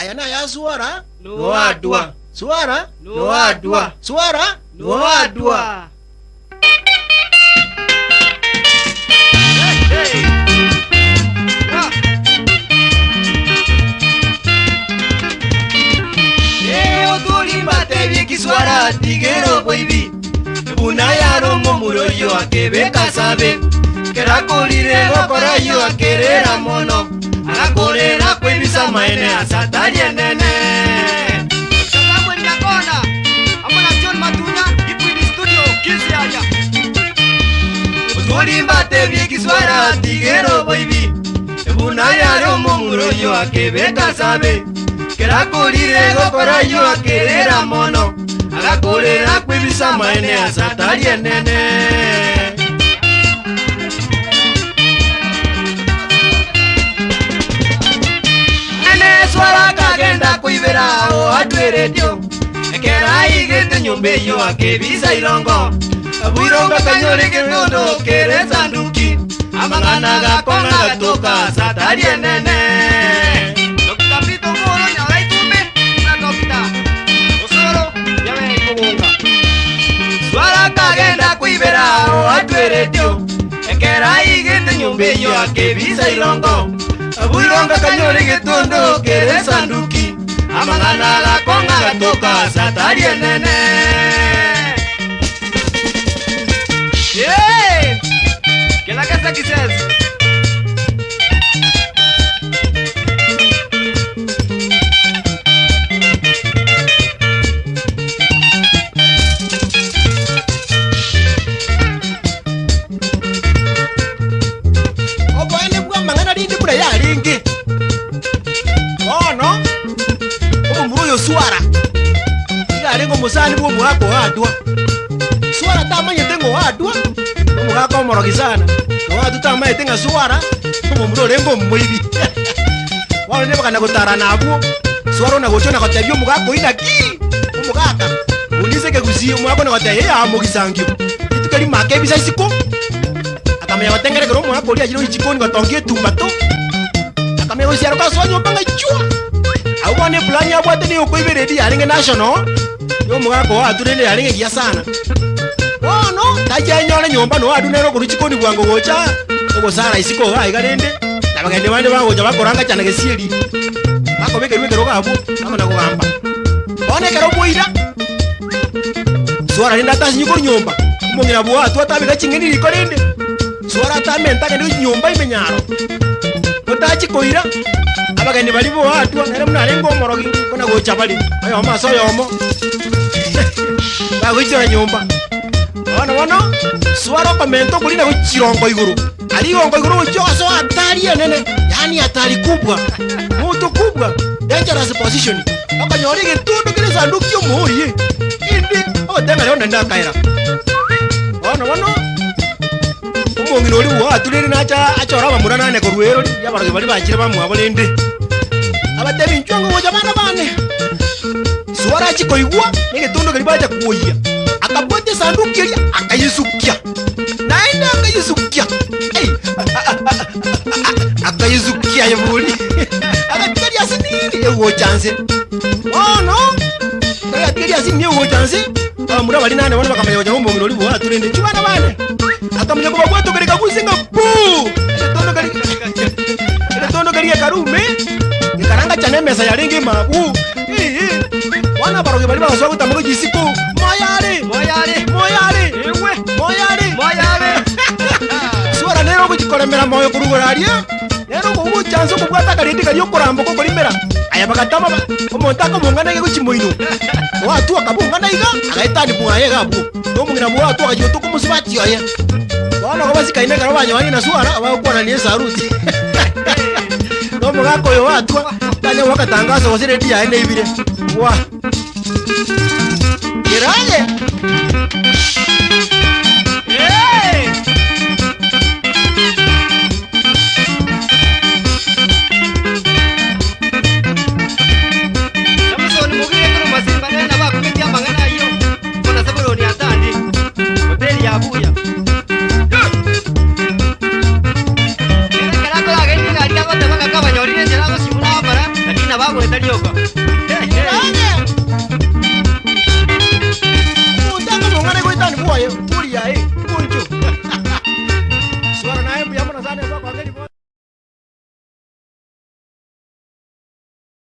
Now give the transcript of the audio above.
Aya naya Swara Noadwa. Swara Noadwa. Swara Noadwa. Kiswara tigero boibi buna yaro momuroyo akebeka sabe kerakorire gokorayo akerera mono agakorera kwebisa maene asatari enene. Samuel Nyakona, Amona John Matunya, Ipwidi Studio, Kisiaja. Otorimba tebie Kiswara tigero boibi buna yaro momuroyo akebeka sabe kerakorire gokorayo akerera mono agakorera kwebisa maene asatari enene. Ene swara kagenda kuibera o atweretio ekera igete nyumba eyo akebisa irongo bwirongo kanyore ketondo kere sanduki amang'ana gakong'a gatoka satari enene. Dr. Pito Moro, Nyara Itumbe, na Dr. Osoro, Nyame Mugunga. Swara kagenda kuibera o atweretio ekera igete nyumba eyo akebisa irongo bwirongo kanyore getondo kere sanduki amang'ana gakong'a gatoka satari enene. Yeah! Kela kesa kisesi. Oboene bwa mang'ana rinde buna yarenge bono omomura oyo Swara iga arenge omosani bwa omogaka oadwa Swara tamanyete ng'a oadwa omogaka omorogi sana oadwa tamanyete ng'a Swara omomura orenge omoibi bono nebakana gotarana abwo Swara ona gocha ona gotebia omogaka oyi naki omogaka bundise ekegusi omogaka ona gotebia eya mogisangio rituko rimaka ebisa isiko akamenya gotengerekera omogaka oria achire gochikoni gotonga etumbato akamenya gosiaro kasoa nyomba ng'aichwa abwo bono epulani abwate niyo okoibera eri yarenge national yo omogaka oadu rende yarenge egiya sana bono tachianyore nyomba noadu nere okorwa chikoni bwango gocha ogosara isiko iga iga rende nabageni bande bagocha bakoranga chana gesieri bakobekerwa ekero gabwo bamana kogamba bono ekero bwaira Swara rende atasinyi korwa nyomba omong'ina bwatu atabeka ching'eni riko rende Swara atamenta agende gochia nyomba ime nyaro otachi koira abageni bari boatwa nere buna arenge omorogi kona gocha bari oyomo ase oyomo bagoichora nyomba bono bono Swara okomenta okorina gochirongo igoro ari igongo igoro gochia ogasoa hatari enene yaani hatari kubwa moto kubwa dangerous position okonyora egetundu kere esanduki omoiye indi ogotenga rero naende akaera bono bono omong'ina oria bwaturire nacha achora abamura nane korwa erori abarogi bari bachire bamwabo rende abatebi inchwe ngogocha bana bane Swara achikoigwa negetundu keri bacha kuoyia akabwata esanduki eria akayisukia naende akayisukia Ei, akayisukia eburi agatiga ase nini egocha nse bono agatiga ase nini egocha nse abamura bari nane bono bakamanya gocha omong'ina oria bwaturende inchu bana bane akamanya kobabwatokereka guse ng'a pu egetondo keri egetondo keri gekarume gekaranga chana emesa yarenge emabu bono abarogi bari bagasoa gotama gochia isiko moyare Moyare. moyare Ewe. moyare Moyare. Swara nere ogochikoremera moyo korugora aria nere ogogocha okobwata akarindi karia okoramboka okorimera aya bagatama omonto akomong'ana iga gochimoino oatu akabong'ana iga agaetani bwaye iga abwo na omong'ina bwatu akachia otoka omosubati oye bono igo basikaine ekero banyowani na Swara bagokwanania esaruti na omogaka oyo watwa tanya gwakatangaso gose redi yaye neibire wa keraye. Hey! Samson mugire kuro masimba nena bakumetia mang'ana ayo. Kona Sabuloni atandi. Hoteli ya Buya. Kera kera korageire gari agoteba ng'a kabanyorire enchera agosimuna abara, lakini nabagweta rioka. Hey, hey.